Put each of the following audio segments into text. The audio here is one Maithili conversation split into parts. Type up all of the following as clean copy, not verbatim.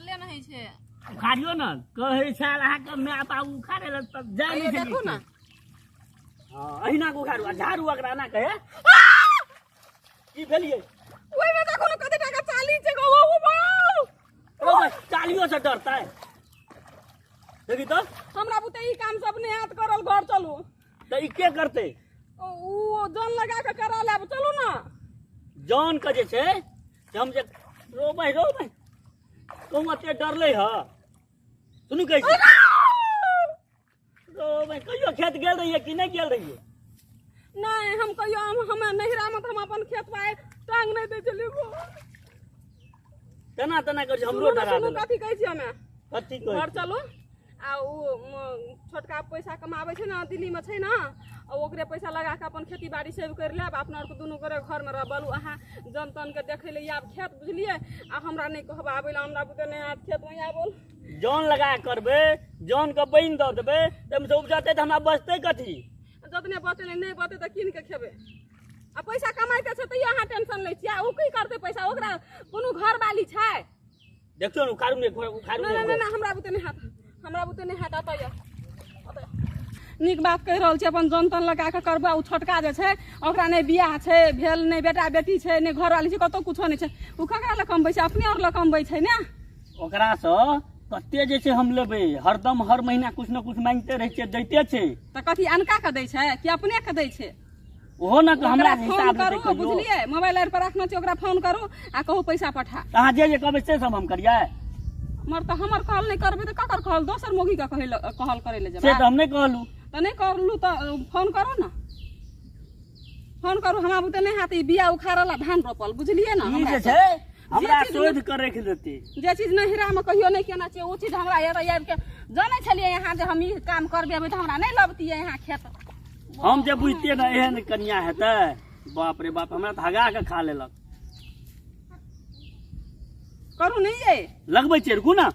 उखाड़ले नहि छै। उखाड़ियो ने कहै छल अहाँके माय बाबू उखाड़े लए तब जा नहि देखू ने। हँ, अहिना के उखाड़ू आ झाड़ू ओकरा एना कहे की भेलियै? ओहिमे देखू ने कते टाका चाली छै गो, ओ बाउ। ओ भाइ, चालियो से डरतै। देखी तऽ हमरा बुते ई काम सब नहि हाथ करल, घर चलू। तऽ ई के करतै? ओ जन लगा के करा लेब, चलू ने। जन के जे छै से हम जे रोबै रोबै कहूँ एते डरलै ह। सुनू कहै छी रोबै, कहियो खेत गेल रहियै कि नहि गेल रहियै? नहि, हम कहियो हम नैहरा मे तऽ हम अपन खेत पाए टांग नहि दै छलियै गो। केना तेना करै छै, हमरो डरा देलक। कथी कहै छी हमे? कथी कहै? घर चलू आ ओ छोटका पैसा कमाबै छै ने, दिल्ली मे छै ने, आ ओकरे पैसा लगा के अपन खेती बाड़ी सब करि लेब। अपना आरके दुनू गोरे घर मे रहब। अहाँ जन तन के देखै लए आब खेत, बुझलियै? आ हमरा नहि कहब आबै लए, हमरा बुते नहि आयत खेत मे आबल। जन लगा के करबै, जन के बनि दऽ देबै, ताहिमे से उपजतै तऽ हमरा बचतै कथी? जतने बचतै नहि बचतै तऽ कीन के खेबै। आ पैसा कमाइते छै तैयो अहाँ टेंशन लै छियै। ओ की करतै पैसा? ओकरा कोनो घरवाली छै? देखियौ ने, उखाड़ू ने, उखाड़ू ने। नहि, हमरा बुते नहि हैत, हमरा बुते नहि हैत। एतऽ यऽ नीक बात कहि रहल छी। अपन जन तन लगा कऽ करबै। ओ छोटका जे छै ओकरा नहि बियाह छै भेल, नहि बेटा बेटी छै, नहि घरवाली छै, कतहु कुछो नहि छै। ओ ककरा लए कमबै छै? अपने आओर लए कमबै छै ने। ओकरासँ कते जे छै हम लेबै? हरदम हर महीना कुछ ने कुछ मांगिते रहै छियै, दैते छै। तऽ कथी अनका के दै छै कि अपने के दै छै? ओहो ने हमरा हिसाब करू, बुझलियै? मोबाइल आर पर रखने छी, ओकरा फोन करू आ कहू पैसा पठा। अहाँ जे जे कहबै से सब हम करियै? मर तऽ हमर कहल नहि करबै तऽ ककर कहल? दोसर मौगी के कहै कहल करै लए जेबै? से तऽ हम नहि कहलहुँ। तऽ नहि कहलहुँ तऽ फोन करू ने, फोन करू। हमरा बुते नहि हैत ई बिया उखाड़ल आ धान रोपल, बुझलियै ने? ई जे छै हमरा शोध के रखि देतै। जे चीज नहिरामे कहियो नहि केने छियै ओ चीज हमरा एतऽ आबि के जानै छलियै यहाँ जे हम ई काम करबेबै तऽ हमरा नहि लबतियै यहाँ खेत। हम जे बुझतियै ने एहन कनिया हेतै, बाप रे बाप, हमरा तऽ हगा के खा लेलक। करू नहि ये, लगबै छियै, रुकू ने।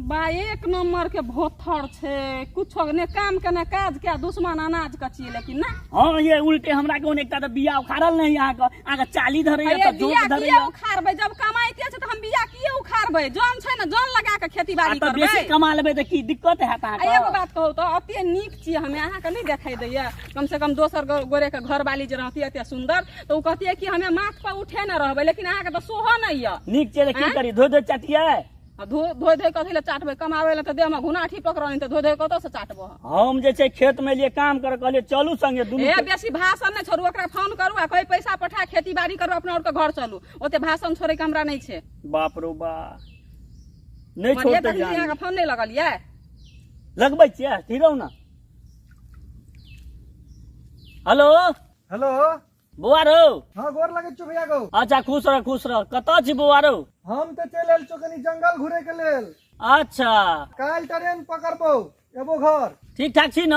बा, एक नंबर के भोथर छै, कुछो ने काम के ने काज के, दुश्मन अनाज के छियै। लेकिन ना हाँ, ये उल्टे हमरा कोन एकटा तऽ बिया उखाड़ल नहीं, अहाँके चाली धरैया तऽ जोत धरैया। उखाड़बै जब कमाइते छै तऽ हम बिया किए उखाड़बै? जन छै ने, जन लगा के खेती बाड़ी करबै। बेसी कमा लेबै तऽ की दिक्कत हैत अहाँके? एगो बात कहू तऽ अते नीक छियै हमे, अहाँके नहि देखाई दैया? कम से कम दोसर गोरे के घरवाली जे रहती एते सुंदर तऽ ओ कहतियै कि हमे माथ पर उठे ने रहबै, लेकिन अहाँके तऽ सोहो नहि यऽ। नीक छै तऽ की करी, धोइ धोइ चटियै? आ धो धोइ धोइ कथी लए चाटबै? कमाबै लए तऽ देहमे घुनाठी पकड़ल नहि तऽ धोइ धोइ कतऽ से चाटबो? हम जे छै खेत मे एलियै काम करऽ, कहलियै चलू संगे दुनू। ए, बेसी भाषण नहि छोड़ू। ओकरा फोन करू आ कही पैसा पठा, खेती बाड़ी करू, अपना आरके घर चलू। ओते भाषण छोड़ैके हमरा नहि छै। बाप रो बा, नहि छोड़तै। अहाँके फोन नहि लगल ये? लगबै छियै, ठीक रहू ने। हेलो हेलो बौआ रौ। हाँ, गोर लगै छौ भैया गौ। अच्छा, खुश रह, खुश रह। कतऽ छी बौआ रौ? हम तऽ चलि आयल छौ कनि जंगल घुरे के लेल। अच्छा। काल्हि ट्रेन पकड़बौ, एबो घर। ठीक ठाक छी ने?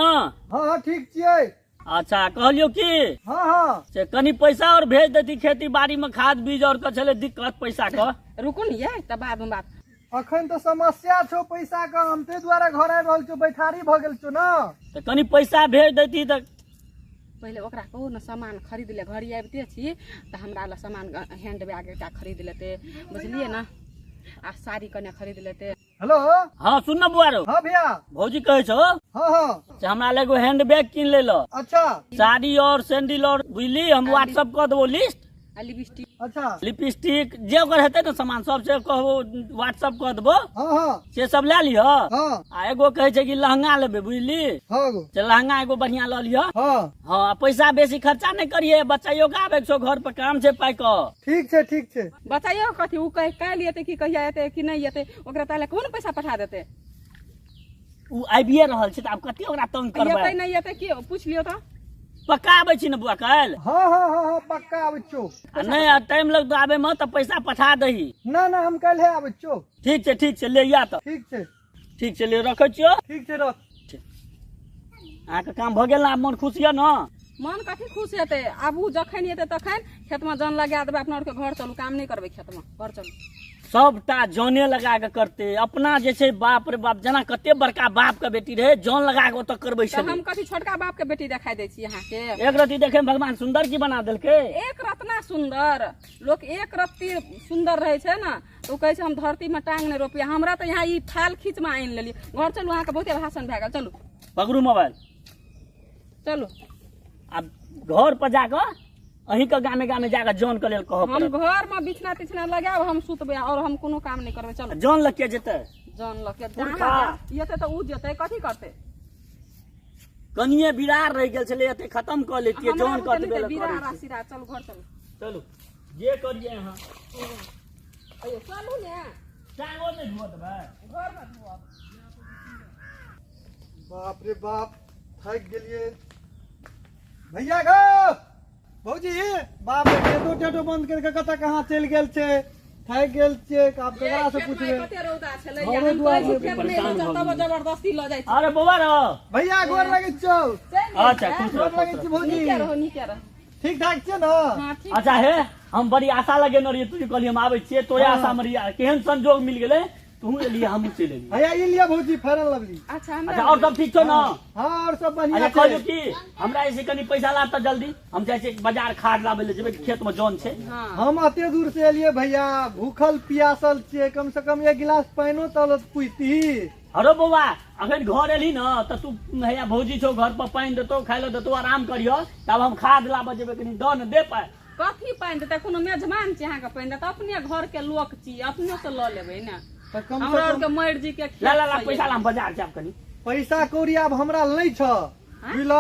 हाँ हाँ, ठीक छियै। अच्छा, कहलियौ की? हाँ हाँ। से कनि पैसा और भेज देती, खेती बाड़ी में खाद बीज और के छलै दिक्कत पैसा के। रुकू ने ये, तब बाद में बात। अखन तऽ समस्या छौ पैसा के, हम ताहि दुआरे घर आबि रहल छौ, बैठारी भऽ गेल छौ ने। तऽ कनि पैसा भेज देती तऽ। पहिले ओकरा कहू ने सामान खरीद ले, घड़ी आबिते छी तऽ हमरा लए सामान हैंड बैग एकटा खरीद लेतै, बुझलियै ने? आ साड़ी कने खरीद लेतै। हेलो। हाँ, सुन न बुआ रो। हाँ भैया। भौजी कहै छौ। हाँ हाँ। से हमरा लए एगो हैंड बैग कीन ले ल। अच्छा। साड़ी और सैंडल और, बुझली? हम व्हाट्सएप कऽ देबो लिस्ट। आ लिपस्टिक। अच्छा। लिपस्टिक जे ओकर हेतै ने सामान सब से कहबो, व्हाट्सएप कऽ देबो। हाँ हाँ। से सब लए लिह। हाँ। आ एगो कहै छै कि लहंगा लेबै, बुझली? हाँ गो। से लहंगा एगो बढ़िया लऽ लिह। हाँ हाँ, आ पैसा बेसी खर्चा नहि करिए, बच्चाइयो के आबै छौ, घर पर काम छै पाइ के। ठीक छै, ठीक छै। बच्चाइयो कथी, ओ कह काल्हि एतै कि कहिया एतै कि नहि एतै, ओकरा ताले कोन पैसा पठा देतै? ओ आबिए रहल छै तऽ आब कते ओकरा तंग करबै? एतै नहि एतै की पूछि लियौ तऽ। पक्का आबै छी ने बुआ काल्हि? हाँ हाँ हाँ हाँ, पक्का आबै छौ। आ नहि, आ टाइम लगतौ आबै मे तऽ पैसा पठा दही। ना ना, हम काल्हि आबै छौ। ठीक छै, ठीक छै, ले आ तऽ। ठीक छै। ठीक छै, ले रखै छियौ। ठीक छै, रख। अहाँके काम भऽ गेल ने? आब मन खुश यऽ ने? मन कथी खुश हेतै? आब ओ जखन एतै तखन खेतमे जन लगा देबै। अपना आरके घर चलू, काम नहि करबै खेतमे, घर चलू। सबटा जने लगा के करते अपना जे छै। बाप रे बाप, जेना कते बड़का बाप के बेटी रहे, जन लगा के ओतऽ करबै तऽ छलै। हम कथी छोटका बाप के बेटी देखाई दै छी अहाँके? एक रति देखे में भगवान सुंदर की बना देलकै। एक रत्ना सुंदर लोक, एक रत्ती सुंदर रहै छै ने तऽ ओ कहै छै हम धरती मे टांग नहि रोपिए। हमरा तऽ यहाँ ई थाल खींच मे आनि लेलियै। घर चलू, अहाँके बहुते भाषण भए गेल, चलू। पकड़ू मोबाइल। चलू। आब घर पर जाकऽ अहीं के गामे गामे जाकऽ जन के लेल कहब हम पड़त। घर मे बिछना तिछना लगायब, हम सुतबै और हम कोनो काम नहि करबै, चलू। जन लग के जेतै? जन लऽ के पुरखा। एतै तऽ ओ जेतै, कथी करतै? कनिये बिरार रहि गेल छलै, एते खत्म कऽ लेतियै। हमरा जन बुते कतबे नहि लए बिरा करै छै। सिरा, चलू घर चलू। चलू, जे करियै अहाँ। अयो चलू ने। टांगो नहि धुअ देबै? घर मे धुअब। बाप रे बाप, थाकि गेलियै भैया गो, भौजी। बाप रे, गेटो टेटो बंद करके कतऽ कहाँ चलि गेल छै। थाकि गेल छियै, आब ककरा से खेत मे पूछबै? कते रौदा छलै। घरो हम दुआर कहै छी मे खेत नहि लऽ जाउ, तब जबरदस्ती लऽ जाइ छी। अरे बौआ रहो। भैया, गोर लगै छौ। चलि गेल अच्छा, छै। खुश गोर रह, लगै खुश छी रह। भौजी। नीके रहो, नीके रहो। ठीक ठाक छियै ने? हँ, ठीक। अच्छा हे, हम बड़ी आशा लगेने रहियै, तू कहली हम आबै छियै, तोरे हँ। आशा मे रहियै। केहन संजोग मिल गेलै, तू एलियै, हमहूँ चलि एलियै। भैया, ई लिअ भौजी, फेरन लवली। अच्छा, हमरा अच्छा, और सब ठीक छौ ने? हँ, और सब बढ़िया अच्छा, कहलियौ छै। कि हमरा ऐसे कनि पैसा लाब तऽ जल्दी, हम जाइ छियै बाजार, खाद लाबै लए जेबै, खेत मे जन छै। हँ। हम एते दूर से एलियै भैया, भूखल पियासल छियै, कम से कम एक गिलास पानिओ तऽ पूछती। हरो बौआ, अखन घर एलही ने तऽ तू हैया भौजी छौ घर पर, पानि देतौ, खाय लए देतौ, आराम करियो, तब हम खाद लाबऽ जेबै। कनि दऽ ने दे पाइ। कथी पानि देतै? कोनो मेजबान छी अहाँके पानि देतै? अपने घर के लोक छी, अपने से लऽ लेबै ने। तऽ कम हमरा से आरके कम मरि जी के खेत ला ला ला छै। पैसा ला, हम बाजार जायब कनि। पैसा कौड़ी आब हमरा नहि छ, बुझल?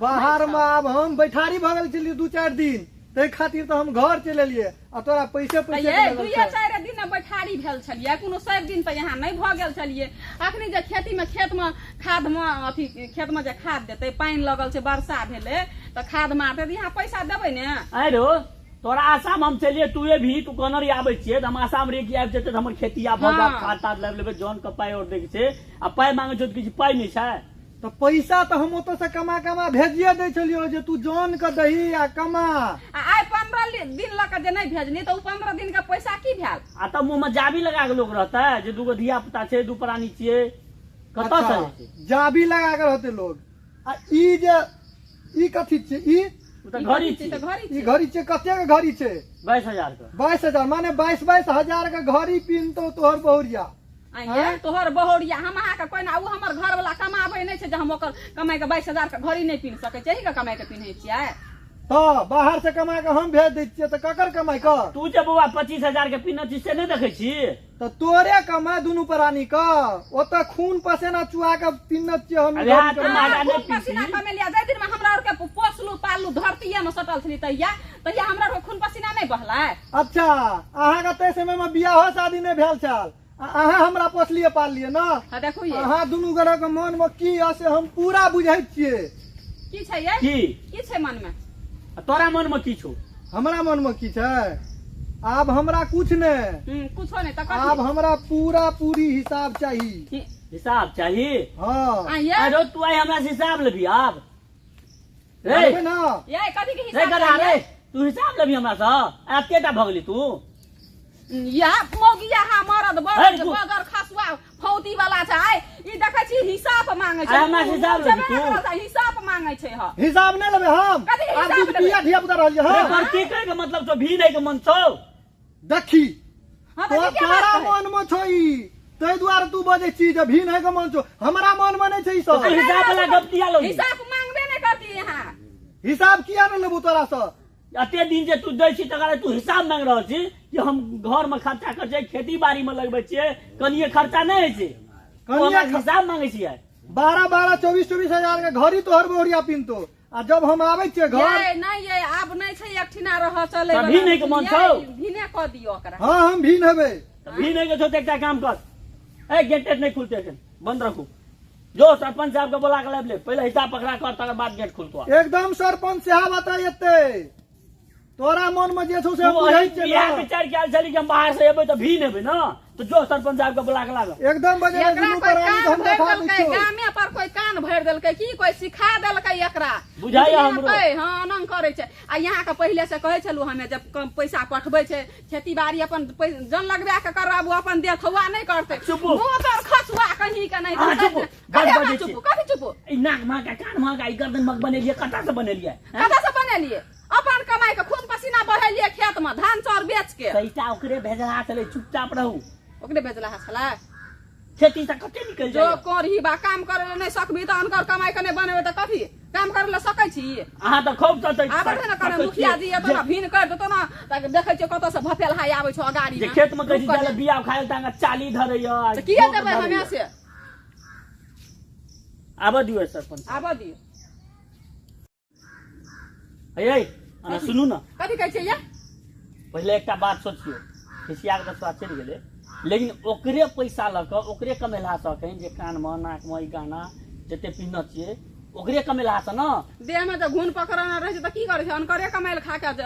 बाहर मे आब हम बैठारी भऽ गेल छलियै 2-4 दिन, ताहि खातिर तऽ हम घर चलि एलियै आ तोरा पैसे तऽ पैसे ये के लगल दुइये छै। चारि दिन बैठारी भेल छलियै, कोनो सब दिन तऽ यहाँ नहि भऽ गेल छलियै। अखनी जे खेती मे, खेत मे खाद मे अथी, खेत मे जे खाद देतै, पानि लगल छै, वर्षा भेलै तऽ खाद मारतै, तऽ यहाँ पैसा देबै ने? आँय रौ, तोरा आशा मे हम चलियै, तू भी तू कहने रही आबै छियै, तऽ हम आशा मे रहियै कि आबि जेतै तऽ हमर खेती आब भऽ जायत। हँ। खाद ताद लाबि लेबै, जन के पाइ आओर दैके छै आ पाइ मांगै छौ तऽ किछु पाइ नहि छै। तऽ पैसा तऽ हम ओतऽ से कमा कमा भेजिए दै छलियौ जे तू जन के दही आ कमा। आ आइ 15 दिन लऽ कऽ जे नहि भेजनी तऽ ओ 15 दिन के पैसा की भेल? आ तब मुँह मे जाबी लगा के लोक रहतै जे दूगो धिया पुता छै, दू प्राणी छियै, कतऽ से अच्छा, हेतै? जाबी लगा के रहते लोग। आ ई जे ई कथी छियै ई? ओ तऽ ई घड़ी कथी छै? छियै। तऽ घड़ी ई छै। घड़ी छियै? कते के घड़ी छै? 22,000 के। 22,000, माने 22-22 हजार के घड़ी पिन्हतौ तोहर बहुरिया? आँय ये, तोहर बहुरिया? हम अहाँके कोइ ना, ओ हमर घर वाला कमाबै नहि छै जे हम ओकर कमाइ के 22,000 के घड़ी नहि पिन्ह सकै छियै? के कमाइ के पिन्है छियै? तऽ बाहर से कमा के हम भेज दै छियै तऽ ककर कमाइ के? तू जे बौआ 25,000 के पिन्ह छी से नहि देखै छी? तऽ तोरे कमाइ दुनू प्राणी के, ओतऽ खून पसेना चुआ के पिन्हत छियै हम। अरे हाथ घड़ी में कमाइ। महगा नहि खून पसीना पीसी। कमेलिया, जाहि दिन में हमरा आरके पोसलू पाललू, धरतीये में सटल छली तहिया, तहिया हमरा आरके खून पसीना नहि बहलै? अच्छा, अहाँके ताहि समय मे बियाहो शादी नहि भेल छल आ अहाँ हमरा पोसलियै पाललियै ने? हाँ, देखू ये। अहाँ दुनू गोरे के मन मे की यऽ से हम पूरा बुझैत छियै। की छै ये? की? की छै मन मे? आ तोरा मन मे की छौ? हमरा मन मे की छै? आब हमरा कुछ नहि। कुछो नहि तऽ आब कथी? हमरा पूरा पूरी हिसाब चाही। हिसाब चाही? हँ। आ ये। अरे तू आइ हमरा से हिसाब लेबही आब रे? लेबै ना। ये, कथी के रे हिसाब गधा रे। चाहिए? तू हिसाब लेबही हमरा से? एतेटा भऽ गेली तू? या मौगिया हा मरद हे, बड़ रुकू। बगर खसुआ फौती वाला छै। आइ ई देखै छी हिसाब मांगे छै। आइ हमरा से हिसाब जेबे लेबही ने तू? करत, हिसाब मांगे छै ह। हिसाब नहि लेबै हम। कथी आब हिसाब दूध लेबै? पिया धिया पुता रहलियै। रे, हँ। तोहर की कहै के मतलब छौ? भी नहि के मन छौ? देखी। हँ, तऽ नीके बात तोरा कहै। मन मे छौ ई, ताहि दुआरे तू बजै छी जे भीन है के मन छौ। हमरा मन मे नहि छै ई तऽ सब। तू हिसाब वाला गप दिया लो। हिसाब मांगबे नहि करती यहाँ। हिसाब किया नहि लेबू तोरा से? एते दिन जे तू दै छी तकर बाद तू हिसाब मांगि रहल छी कि हम घर मे खर्चा करै छियै, खेती बाड़ी मे लगबै छियै, कनिये खर्चा नहि होइ छै? तू कनिये हमरा हिसाब मांगै छियै? 12-12, 24-24 हजार के घड़ी तोहर बहुरिया पिन्हतो आ जब हम आबै छियै घर ये नहि ये, आब नहि छै एकठिना रह चले। तऽ भी नहि के मन छौ? भीने कऽ दियौ ओकरा। हँ, हम भीन हेबै। तऽ भी नहि के छौ तऽ एकटा काम कर। ए, गेट टेट नहि खुलते एखन, बंद रखू। जो सरपंच साहब के बोला के लाबि ले, पहिले हिसाब पकड़ा कर, तकर बाद गेट खुलतो। एकदम, सरपंच साहब एतऽ एतै। तोरा मन मे जे छौ से हम तू बुझै अही छियै इएह ने। विचार के आयल छली कि हम बाहर से एबै तऽ भी हेबै ने, तो जो सरपंच साहब के बुला के लागल। एकदम बजेबै एकरा दुनू कोई प्राणी कान के हम भरि देखा दै देलकै, छियौ। गामे पर कोई कान भरि देलकै की कोई सिखा देलकै एकरा? बुझाइया हमरो। बुझलियै? हँ, एना करै छै। आ यहाँ के पहिले से कहै छलहुँ हमे, जब कम पैसा पठबै छै, खेती बाड़ी अपन जन लगबा के करबाबू, अपन देखौआ नहि करतै। चुपू। मुँह तोर खसुआ कहीं के नहि। अहाँ चुपू। बड कथी अहाँ बजै चुपू? छी। कथी चुपू? ई नाक महक आ कान महक आ ई गर्दन महक बनेलियै, कतऽ से बनेलियै? हैं? कतऽ से बनेलियै? अपन कमाई के खून पसीना बहेलियै खेत में धान चाउर बेच के। पैसा ओकरे भेजला छलै, चुपचाप रहू। ओकरे भेजला छलै? खेती से कते निकलि जो जाइए। करही बा, काम करे ले नहि सकबी तऽ अनकर कमाई के नहि बनेबै तऽ कथी काम करे ले सकै छी? अहाँ तऽ खूब सतै आबै छै ने करे मुखिया जी एतऽ ने भीन कर देतो ने, तऽ देखै छियै कतऽ से भफेल हाय आबै छौ गाड़ी जे मे। खेत में कहै छी रुक जाय लए बिया खाय लए, तऽ चाली धरैया। तऽ किया देबै हमे से? आबऽ दियौ सरपंच। आबऽ दियौ। हे अहाँ सुनू ने। कथी कहै छियै ये? पहिले एकटा बात सोचियौ, खिसिया कऽ दसवा चलि गेलै, लेकिन ओकरे पैसा लऽ कऽ ओकरे कमेलहासँ एखन जे कानमे नाकमे ई गहना जते पिन्हने छियै, ओकरे कमेलहासँ ने। देहमे जब घुन पकड़ने रहै छै तऽ की करै छै? अनकरे कमायल खा कऽ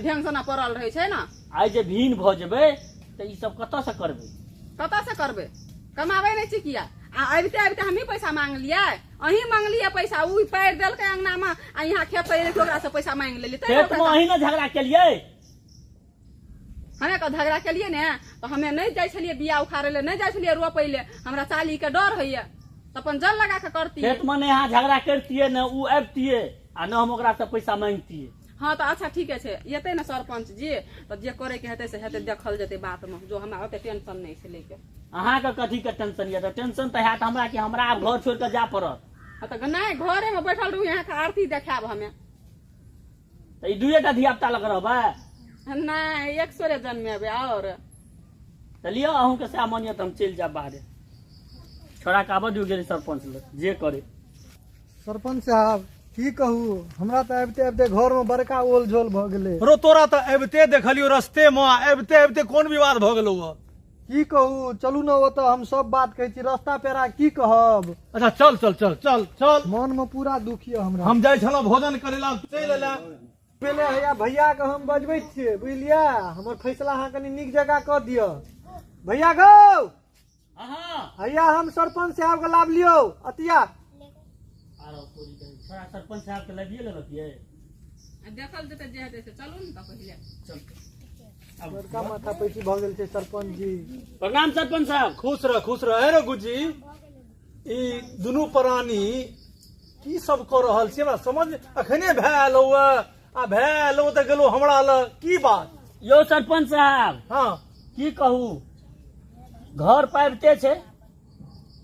ढेंग सँ पड़ल रहै छै ने। आइ जे भीन भऽ जेबै तऽ ई सब कतऽसँ करबै? कतऽसँ करबै? कमाबै नहि छी किया? आ अबिते अबिते हमही पैसा मांगलियै? अहीं मांगलियै पैसा। उ पारि देलकै अंगनामे आ यहाँ खेत से एलै, ओकरा से पैसा मांगि लेलियै। तैं खेतमे ओकरा अहीं ने झगड़ा केलियै। हमे के झगड़ा केलियै ने तऽ हमे नहि जाइ छलियै बिया उखाड़ै लए, नहि जाइ छलियै रोपै लए। हमरा चालीके डर होइए तऽ अपन जल लगा कऽ करतियै। खेतमे नहि अहाँ झगड़ा करतियै, ने उ अबितियै आ ने हम ओकरासँ पैसा मांगतियै। हँ तऽ अच्छा ठीके छै, एतै ने सरपञ्च जी तऽ जे करैके हेतै से हेतै, देखल जेतै बातमे। जो हमरा ओते टेंशन नहि छै लैके। अहाँके कथीके टेंशन यऽ? तऽ टेंशन तऽ हैत हमरा कि हमरा आब घर छोड़ि कऽ जाय पड़त। हँ तऽ नहि, घरेमे बैठल रहू, अहाँके आरती देखायब हमे। तऽ ई दुइएटा धियापुता लग रहबै? नहि, एक सोरे जन्मेबै आओर। तऽ लिअ, अहूँके सएह मन यऽ तऽ हम चलि जायब बाहरे। छोड़ा के आबऽ दियौ, गेलै सरपञ्च लग जे करे। सरपंच साहब, की कहू, हमरा तऽ आबिते आबिते घरमे बड़का ओल झोल भऽ गेलै। रो तोरा तऽ अबिते देखलियौ रस्ते मे, आ अबिते अबिते कोन विवाद भऽ गेलौ? की कहू, चलू ने ओतऽ, हम सब बात कहै छी। रस्ता पेरा की कहब। अच्छा चल चल चल चल चल। मन मे पूरा दुख यऽ हमरा। हम जाइ छलहुँ भोजन करै लए, चलि एला। पहिले हैया भैया के हम बजबै छियै, बुझलियै? हमर फैसला अहाँ कनि नीक जगह कऽ दिअ। भैया गौ, हैया हम सरपंच साहब के लाभ लियौ अतिया। आरो तोरी के छोड़ा सरपंच साहब के लगिए लेलक ये। देखल जेतै जे हेतै से, चलू ने तऽ पहिले। चल। बड़का माथा पैसी भऽ गेल छै सरपंच जी। प्रणाम सरपंच साहब। खुश रह, खुश रह। हे रो गुजी, ई दुनू प्राणी की सब कऽ रहल छी? हमरा समझ अखने भए एलौ आ भए एलौ तऽ गेलौ हमरा लग, की बात? यौ सरपंच साहब। हँ। की कहू, घर पाबिते छै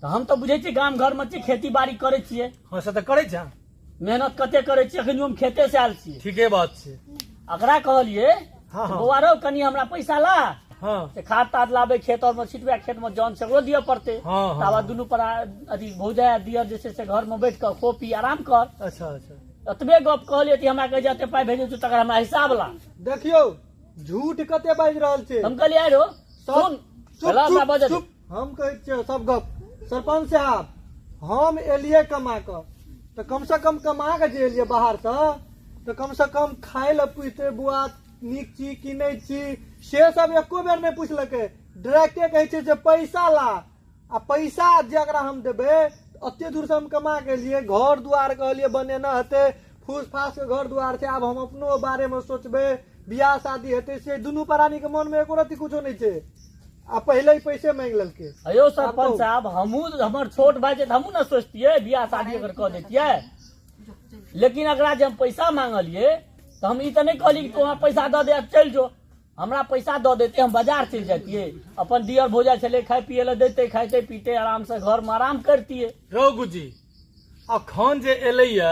तऽ हम तऽ बुझै छियै गाम घरमे छी, खेती बाड़ी करै छियै। हँ, से तऽ करै छै। मेहनत कते करै छियै, अखन हम खेते से आयल छियै। ठीके बात छै। एकरा कहलियै, हँ। बौआ रौ, कनि हमरा पैसा ला हँ से खाद ताद लाबै, खेत आरमे छिटबै, खेतमे जन से ओकरो दिअ पड़तै। हँ, हँ। ताबा दुनू पर अथी भौजाइ आ दियर जे छै से घरमे बैठ कऽ खो पी आराम कर। अच्छा अच्छा। एतबे गप कहलियै कि हमरा कहै छै, एते पाइ भेजै छौ तकर हमरा हिसाब ला। देखियौ, झूठ कते बाजि रहल छै। हम कहलियै, आइ रो सब सुन चुप पहिले हमरा चुप बजऽ दे। चुप, हम कहै छियै सब गप। सरपंच साहब, हम एलियै कमा कऽ, तऽ कमसँ कम कमा कऽ जे एलियै बाहरसँ तऽ कमसँ कम खाय लए पुछतै, बुआ नीक छी कि नहि छी? से सब एको बेर नहि पुछलकै। डायरेक्टे कहै छै जे पैसा ला। आ पैसा जे एकरा हम देबै? एते दूरसँ हम कमा के एलियै, घर दुआर कहलियै बनेना हेतै, फूस फास के घर दुआर छै, आब हम अपनो बारेमे सोचबै, बियाह शादी हेतै, से दुनू प्राणीके मनमे एको रत्ती कुछो नहि छै आ पहिले ही पैसे मांगि लेलकै। अयो सरपंच कहू। साहब, हमहूँ, हमर छोट भाय छै तऽ हमहूँ ने सोचतियै बियाह शादी अगर कऽ दैतियै, लेकिन एकरा जे हम पैसा मांगलियै तऽ हम ई तऽ नहि कहलियै कि तू हमरा पैसा दऽ दे आ चलि जो। हमरा पैसा दऽ देते, हम बाजार चलि जैतियै, अपन दियर भौजाइ छलै, खाय पियै लए दैते, खाइते पीते आरामसँ घरमे आराम करतियै। रौ गुजी, अखन जे एलैया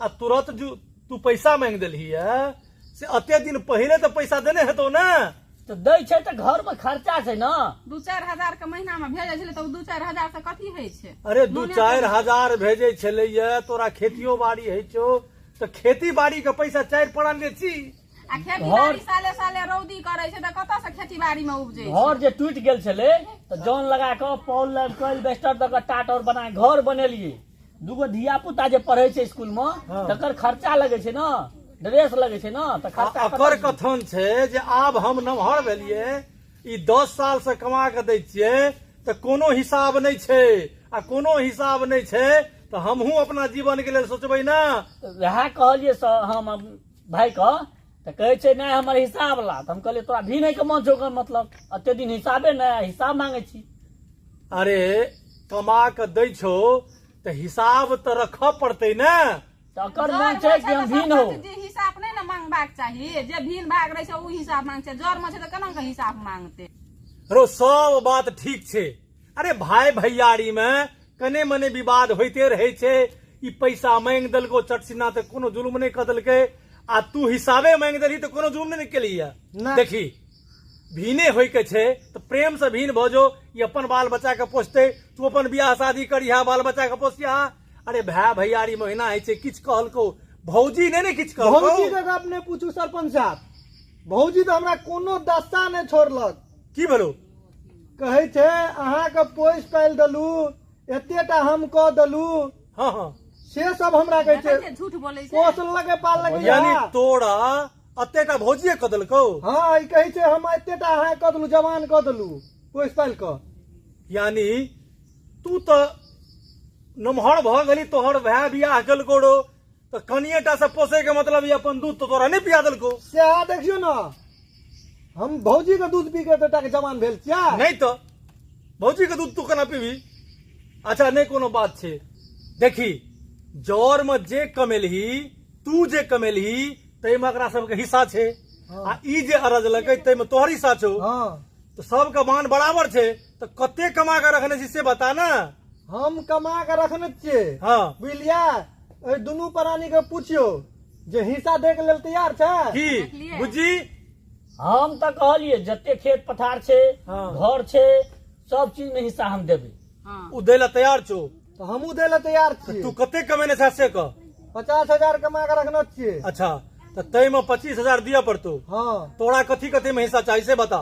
आ तुरत जू तू पैसा मांगि देलही से एते दिन पहिले तऽ पैसा देने हेतौ ने? तऽ दै छै तऽ घरमे खर्चा छै ने। 2-4 हजार के महीना मे भेजै छलै तऽ ओ 2-4 हजार से कथी होइ छै? अरे, दू नूने चारि तेल। हजार भेजै छलैया, तोरा खेतियो बाड़ी होइ छौ तऽ खेती बाड़ी के पैसा चारि पड़ा छी। आ खेती बाड़ी साले साले रौदी करै छै तऽ कतऽ से खेती बाड़ी मे उपजै छै? घर जे टूटि गेल छलै तऽ जन लगा कऽ, पौल लाबि कऽ, एल्बेस्टर दऽ कऽ, टाट और बना कऽ घर बनेलियै। दूगो धिया पुता जे पढ़ै छै स्कूल मे तकर खर्चा लगै छै ने, ड्रेस लगै छै ने, तऽ आ खर्चा एकर कतऽ? कथन छै जे आब हम नमहर भेलियै ई 10 साल से कमा के दै छियै तऽ कोनो हिसाब नहि छै आ कोनो हिसाब नहि छै तऽ हमहूँ अपना जीवन के लेल सोचबै ने। वएह कहलियै सर हम भाई के, तऽ कहै छै नहि हमर हिसाब ला। तऽ हम कहलियै तोरा भी नहि के मन छौ ओकर मतलब एते दिन हिसाबे नहि, हिसाब मांगै छी। अरे कमा के दै छौ तऽ हिसाब तऽ रखऽ पड़तै ने। तऽ ओकर मन छै कि हम भिन हो। जे हिसाब नहि ने मांगबाक चाही, जे भिन भाग रहै छै ओ हिसाब मांग छै, जर मे छै तऽ केना के हिसाब मांगतै? रो सब बात ठीक छै। अरे भाई भैयारी में कने मने विवाद होइते रहै छै। ई पैसा मांगि देलको चटसिना तऽ कोनो जुलुम नहि कऽ देलकै, आ तू हिसाबे मांगि देलही तऽ कोनो जुलुम नहि केलही। देखी भीने होय के छै तऽ प्रेम से भीन भऽ जो, ई अपन बाल बच्चा के पोसतै, तू अपन बियाह शादी करिहा, बाल बच्चा के पोसिहा। अरे भाय भैयारी महीना होइ छै, किछु कहलको भौजी नहि ने किछु कहलको। भौजी के गप नहि पूछू सरपंच साहब, भौजी तऽ हमरा कोनो दस्ता नहि छोड़लक। की भेलो? कहै छै अहाँके पोसि पालि देलू, एतेटा हम कऽ देलू। हाँ हाँ से सब हमरा कहै छै। देखै छियै, झूठ बोलै छै। पोसलकै पाललकै। यानी तोरा एतेटा भौजिए कऽ देलकौ? हाँ, ई कहै छै हम एतेटा अहाँ कऽ देलू, जवान कऽ देलू पोसि पालि कऽ। यानी तू तऽ नमहर भऽ गेली, तोहर भाय बियाह केलको रो तऽ कनिएटा से पोसै के मतलब ई अपन दूध तऽ तोरा नहि पिया देलको। सएह देखियौ ने, हम भौजी के दूध पी के एतेटा के जवान भेल छियै। नहि तऽ भौजी के दूध तू केना पीबी? अच्छा नहि कोनो बात छै। देखी जर में जे कमेलही, तू जे कमेलही ताहिमे एकरा सबके हिस्सा छै, आ ई जे अरजलकै ताहिमे तोहर हिस्सा छौ। हाँ। तऽ सबके मान बराबर छै। तऽ कते कमा के रखने छी से बता ने। हम कमा के रखने छियै। हाँ। बुझलियै, एहि दुनू प्राणी के पूछियौ जे हिस्सा दै के लेल तैयार छै। की देखलियै? बुझी? हम तऽ कहलियै जते खेत पथार छै, हाँ। घर छै, सब चीज में हिस्सा हम देबै। हाँ। ओ दै लए तैयार छौ? तऽ हमहूँ दै लए तैयार छियै। तू कते कमेने छह से कह। 50,000 कमा के रखने छियै। अच्छा, तऽ ताहिमे 25,000 दिअ पड़तौ। हाँ। तोरा कथी कथी में हिस्सा चाही से बता।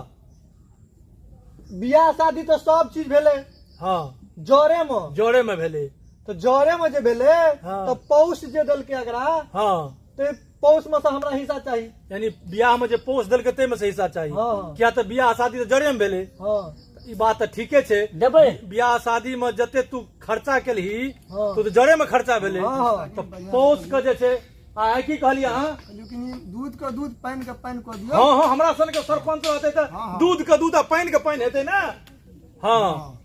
बियाह शादी तऽ सब चीज भेलै। हाँ। जरे में। जरे में भेलै। तऽ जरे में जे भेलै, हाँ। तऽ पौष जे देलकै एकरा, हाँ। तऽ पौष में से हमरा हिस्सा चाही। यानी बियाह में जे पौष देलकै ताहिमे से हिस्सा चाही। हाँ। किया तऽ बियाह शादी तऽ जरे में भेलै। हाँ। ई बात तऽ ठीके छै। देबै। बियाह शादी में जते तू खर्चा केलही, हाँ। तो जरे में खर्चा भेलै। हाँ। तऽ पौष के जे छै, आ की कहलियै अहाँ? लेकिन दूध के दूध पानि के पानि कऽ दियौ। हाँ हाँ, हमरा सन के सरपंच रहतै तऽ दूध के दूध आ पानि के पानि हेतै ने। हाँ,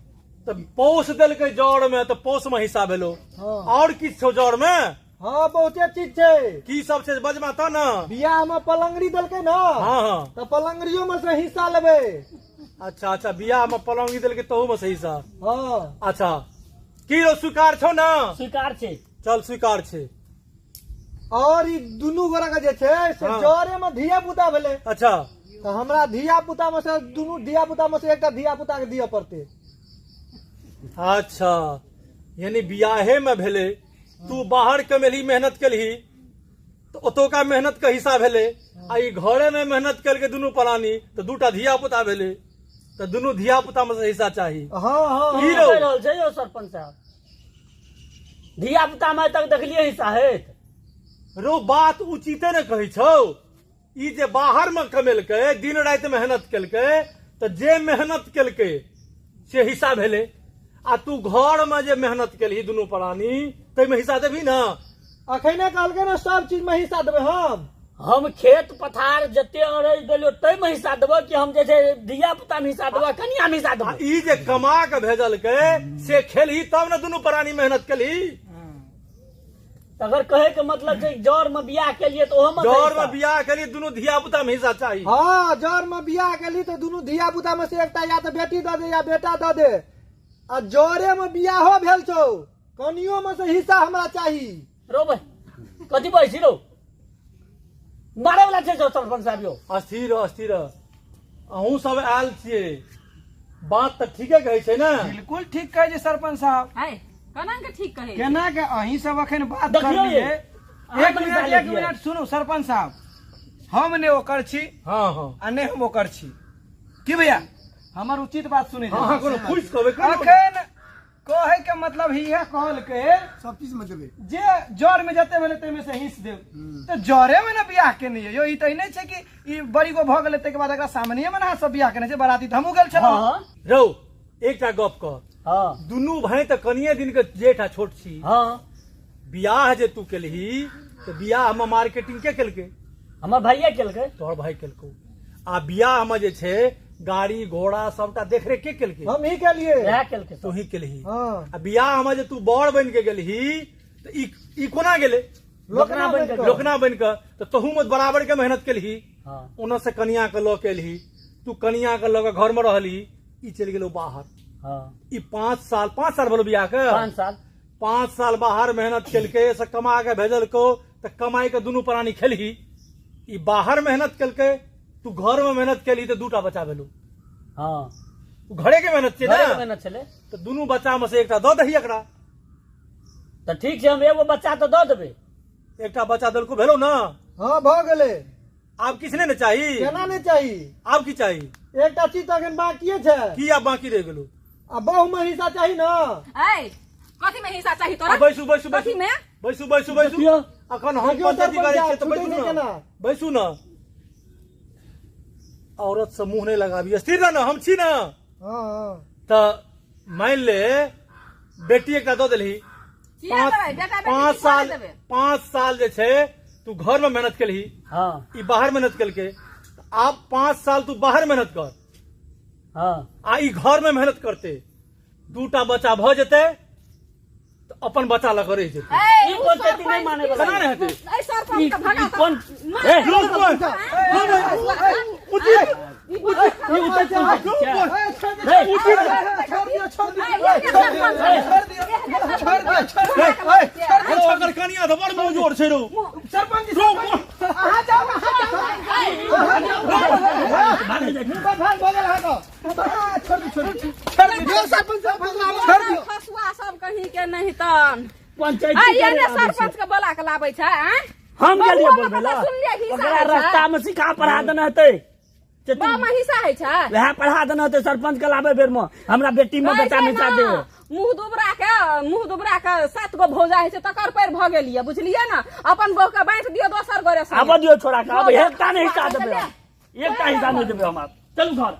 तऽ पौष देलकै जड़ में तऽ पौष में हिस्सा भेलो। हाँ। और किछु छौ जड़ में? हाँ, बहुते चीज छै। की सब छै बजमा तऽ ने। बियाह में पलंगड़ी देलकै ने। हाँ हाँ। तऽ पलंगड़ियो में से हिस्सा लेबै। अच्छा अच्छा, बियाह में पलंगड़ी देलकै तहू में से हिस्सा। हाँ। अच्छा, की रौ स्वीकार छौ ने? स्वीकार छै। चल स्वीकार छै। और ई दुनू गोरा के जे छै से हाँ। जरे में धिया पुता भेलै। अच्छा। तऽ हमरा धिया पुता में से दुनू धिया पुता में से एकटा धिया पुता के दिअ पड़तै। अच्छा, यानी बियाहे में भेलै, तू बाहर कमेलही, मेहनत केलही तऽ ओतौका मेहनत के हिस्सा भेलै, आ ई घरे में मेहनत केलकै दुनू प्राणी तऽ दूटा धिया पुता भेलै, तऽ दुनू धिया पुता में से हिस्सा चाही। हाँ हाँ। की रौ? कहि रहल छै यौ सरपंच साहब, धिया पुता में तक देखलियै हिस्सा हेत? रो बात उचिते ने कहै छौ। ई जे बाहर में कमेलकै, दिन राति मेहनत केलकै, तऽ जे मेहनत केलकै से हिस्सा भेलै, आ तू घर में जे मेहनत केलही दुनू प्राणी ताहिमे हिस्सा देबही ने? अखने कहलकै ने सब चीज में हिस्सा देबै हम। हम खेत पथार जते अरज देलियो ताहिमे हिस्सा देबै कि हम जे छै धिया पुता में हिस्सा देबै, कनिया में हिस्सा आ देबै? ई जे कमा के भेजलकै से खेलही तब ने दुनू प्राणी मेहनत केलही। अगर कहे के मतलब छै जर में बियाह केलिए तऽ ओहो में जर में बियाह केलिए दुनू धिया पुता में हिस्सा चाही। हाँ, जर में बियाह केली तऽ दुनू धिया पुता में से एकटा या तऽ बेटी दऽ दे या बेटा दऽ दे, आ जरे में बियाहो भेल छौ, कनियो में से हिस्सा हमरा चाही। रो भाई कथी बजै छी रौ? मारे वाला छै सरपंच साहब यौ। अस्थिर अस्थिर, अहूँ सब आयल छियै, बात तऽ ठीके कहै छै ने? बिल्कुल ठीक कहै छै सरपंच साहब। है केना के ठीक कहै छै? केना के अहीं सब अखन बात देखियौ करलियै? ये। अहाँ एक कनी मिनट, साले एक छियै। मिनट सुनू सरपंच साहब, हम ने ओकर छी। हाँ हाँ। आ ने हम ओकर छी। की भैया हमर उचित बात सुनै हाँ हाँ, कोनो फूसि कहबै कोनो। अखन कहै के मतलब ही इएह कहलकै सब चीज में देबै जे जर में जते भेलै ताहिमे से हिस्स देब तऽ जरे में ने बियाह केने यौ। ई तऽ ई नहि छै कि ई बड़ी गो भऽ गेलै ताहिके बाद एकरा सामने में ने अहाँ सब बियाह केने छै। बराती तऽ हमहूँ गेल छलहुँ। हँ। रौ, एकटा गप कह। हँ। दुनू भाई तऽ कनिये दिन के जेठ आ छोट छी। हँ। बियाह जे तू केलही तऽ बियाह में मार्केटिंग के केलकै? हमर भाइये केलकै। तोहर भाई केलकौ। आ बियाह में जे छै गाड़ी घोड़ा सबटा देखरेख के केलकै? हम ही केलिए। वएह केलकै सब। तू ही केलही? हँ। आ बियाह में जे तू बड़ बनि के गेलही तऽ ई कोना गेलै? लोकना बनि के। लोकना बनि के तऽ तोहू में बराबर के मेहनत केलही। हँ। ओना से कनिया के लऽ के एलही, तू कनिया के लऽ के घर में रहलही, ई चलि गेलौ बाहर। हँ। ई 5 साल, 5 साल भेलो बियाह के? 5 साल। 5 साल बाहर मेहनत केलकै से कमा के भेजलकौ, तऽ कमाई के दुनू प्राणी खेलही। ई बाहर मेहनत केलकै, तू घर में मेहनत केलही, तऽ दूटा बच्चा भेलौ। हँ। तू घरे के मेहनत छै घरे के ने? मेहनत छलै। तऽ दुनू बच्चा में से एकटा दऽ दही एकरा। तऽ ठीक छै, हम एगो बच्चा तऽ दऽ देबै। एकटा बच्चा देलको भेलौ ने? हँ, भऽ गेलै। आब किछु नहि ने चाही? केना नहि चाही? आब की चाही? एकटा चीज तऽ एखन बाकिए छै। की आब बाकी रहि गेलौ? आ बहु में हिस्सा चाही ने। ऐ, कथी में हिस्सा चाही तोरा? आ बैसू बैसू बैसू। कथी में? बैसू बैसू बैसू। देखियौ। अखन हम देखियौ पंचायती सरपंच करै छियै साहब, तऽ छूटै बैसू नहि ने। केना? बैसू ने, औरत से मुंह नहि लगाबी, स्थिर रह ने, हम छी ने। हँ हँ। तऽ मानि ले बेटी एकटा दऽ देलही। किया पाँच देबै? बेटा बेटी 5 की साल कऽ देबै? 5 साल जे छै तू घर में मेहनत केलही। हँ। ई बाहर मेहनत केलकै। आब 5 साल तू बाहर मेहनत कर। हँ। आ ई घर में मेहनत करते, दूटा बच्चा भऽ जेतै तऽ अपन बच्चा लऽ कऽ रहि जेतै। ऐ, ई उ पंचायती नहि सरपंच माने की वाला। केना नहि हेतै? ऐ, सरपंच ई के भगा ई कोन ए, ई उचित ई उचित पंचायती छै? हे, छोड़ दियौ, छोड़ दियौ, छोड़ दियौ, छोड़ दियौ, छोड़ दियौ। रौ, ओकर कनिया तऽ बड़ मुँहजोर छै रौ। सरपंच जी, सरपंच, अहाँ जाउ, अहाँ जाउ। भागल जाइ छै। मुँह पर भाग भऽ गेल अहाँके। छोड़ दियौ, छोड़ दियौ, छोड़ दियौ। यौ सरपंच साहब, छोड़ दियौ। खसुआ सब कहीं के नहीं तन। पंचायती ऐ, करे एने आबै छै। सरपंच के बोला के लाबै छै, आँय? हम गेलियै बहुओ बोलबै के लए। तऽ सुनलियै हिस्सा ओकरा होइ छै। रास्ता में सिखा पढ़ा देने हेतै। बाप में हिस्सा होइ छै? वएह पढ़ा देने हेतै सरपंच के लाबै बेर में हमरा बेटी में कहै बेटा छै हिस्सा ने, दे। मुंह दुबरा के 7 गो भौजा होइ छै, तकर पैर भऽ गेलियै, बुझलियै ने? अपन बहू के बाँटि दियौ दोसर गोरे संगे। आबऽ दियौ छोड़ा के, आब भौजा एकटा नहि हिस्सा खसुआ देबै के हम। एकटा हिस्सा नहि देबै हम आब। चलू घर।